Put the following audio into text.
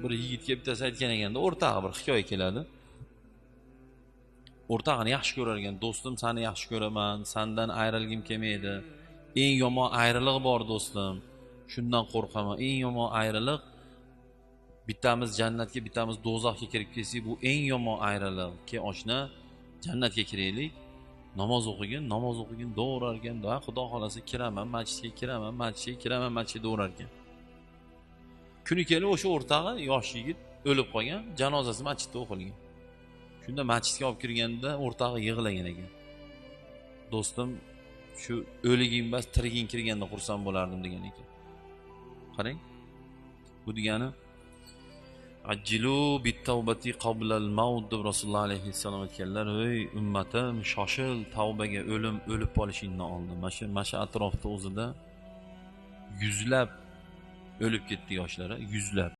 Bir yigitga bittasi aytgan ekanda, o'rtog'i bir hikoya keladi. O'rtog'ini yaxshi ko'rar ekan, do'stim seni yaxshi ko'raman, sendan ayrilgim kelmaydi. Eng yomon ayriliq bor do'stim, shundan qo'rqaman. Eng yomon ayriliq, bittamiz jannatga, bittamiz do'zaxga kirib kelsak, bu eng yomon ayriliq. Ke oshna, jannatga kiraylik, namoz o'qigin, namoz o'qigin deyaverar ekan. Da xudo xolasa kiraman, masjidga kiraman, masjidga kiraman, masjidga deyaverar ekan. Kuni kelib o'sha o'rtog'i yosh yigit o'lib qolgan, janozasi masjidda o'qilgan. Shunda masjidga olib kirganda o'rtog'i yig'lagan ekan. Do'stim, shu o'liging emas, tiriging kirganda xursand bo'lardim degan ekan. Qarang. Bu degani ajjilu bit-tavbati qablal maut deb Rasululloh alayhissalom aytganlar. Ey ummatim, shoshil tavbaga, o'lim o'lib qolishingdan oldin. Mana shu atrofda o'zida yuzlab o'lib ketdi yoshlar, yuzlab.